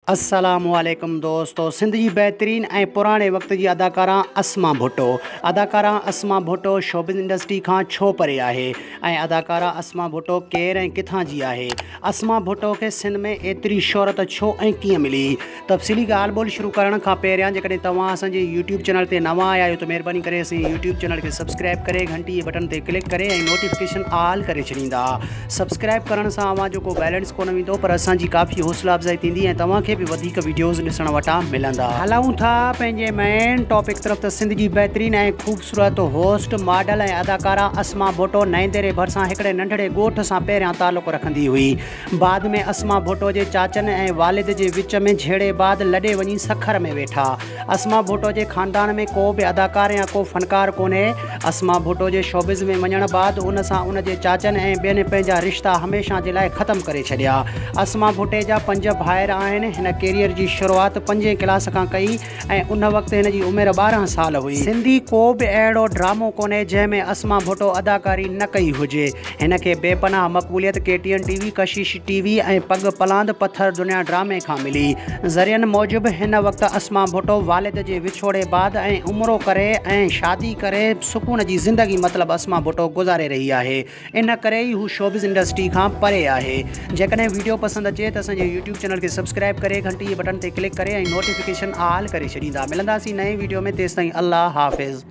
السلام عليڪم دوستو سنڌ جي بهترين ۽ پراڻي وقت جي اداڪارا اسما ڀٽو اداڪارا اسما ڀٽو شوبز انڊسٽري کان ڇو پري آهي ۽ اداڪارا اسما ڀٽو ڪير ۽ ڪٿان جي آهي اسما ڀٽو کي سنڌ ۾ ايتري شهرت ڇو ۽ ڪيئن ملي تفصيلي ڳالهه ٻولهه شروع ڪرڻ کان پهريان جيڪڏهن توهان اسان جي يوٽيوب چينل تي نوان آيا آهيو ته مهرباني ڪري اسان جي يوٽيوب چينل کي سبسڪرائب ڪري گهنٽي جي بٽن تي ڪلڪ ڪري ۽ نوٽيفڪيشن آل ڪري ڇڏيندا سبسڪرائب ڪرڻ سان اوهان جو ڪو بيلنس ڪونه ويندو پر اسان جي ڪافي حوصلا افزائي ٿيندي ۽ توهان کي به وڌيڪ وڊيوز ڏسڻ وٽان ملندا. هلون ٿا پنهنجي مين ٽاپڪ طرف ته سنڌ جي بهترين ۽ خوبصورت هوسٽ، ماڊل ۽ اداڪارا اسما ڀٽو نئين ديري ڀرسان هڪڙي ننڍڙي ڳوٺ سان پهريان تعلق رکندي هئي. بعد ۾ اسما ڀٽو جي چاچن ۽ والد جي وچ ۾ جهيڙي بعد لڏي وڃي سکر ۾ ويٺا. اسما ڀٽو جي خاندان ۾ ڪو به اداڪار يا ڪو فنڪار ڪونهي. اسما ڀٽو جي شوبز ۾ وڃڻ بعد ان سان ان جي چاچن ۽ ٻين پنهنجا رشتا هميشه جي لاء ختم ڪري ڇڏيا. اسما ڀٽي جا پنج ڀائر آهن. هن ڪيريئر جي شروعات پنجين ڪلاس کان ڪئي ۽ ان وقت هن جي عمر 12 سال هئي. سنڌي ڪو به اهڙو ڊرامو ڪونهي جنهن ۾ اسما ڀٽو اداڪاري نه ڪئي هجي. هن کي بي پناهه مقبوليت K T N T V, Kashish T V ۽ پڳ پلاند پٿر دنيا ڊرامي کان ملي. ذريعن موجب هن وقت اسما ڀٽو والد جي وڇوڙي بعد ۽ عمرو ڪري ۽ شادي ڪري سڪون جي زندگي مطلب اسما ڀٽو گذاري رهي آهي ان ڪري ئي هو شوبز انڊسٽري کان پري آهي. جيڪڏهن وڊيو پسند اچي ته اسان جي يوٽيوب چينل کي سبسڪرائب ڪري گهنٽي جي بٽڻ تي ڪلڪ ڪري ۽ نوٽيفڪيشن آل ڪري ڇڏيندا. ملنداسين نئين وڊيو ۾ تيستائين الله حافظ.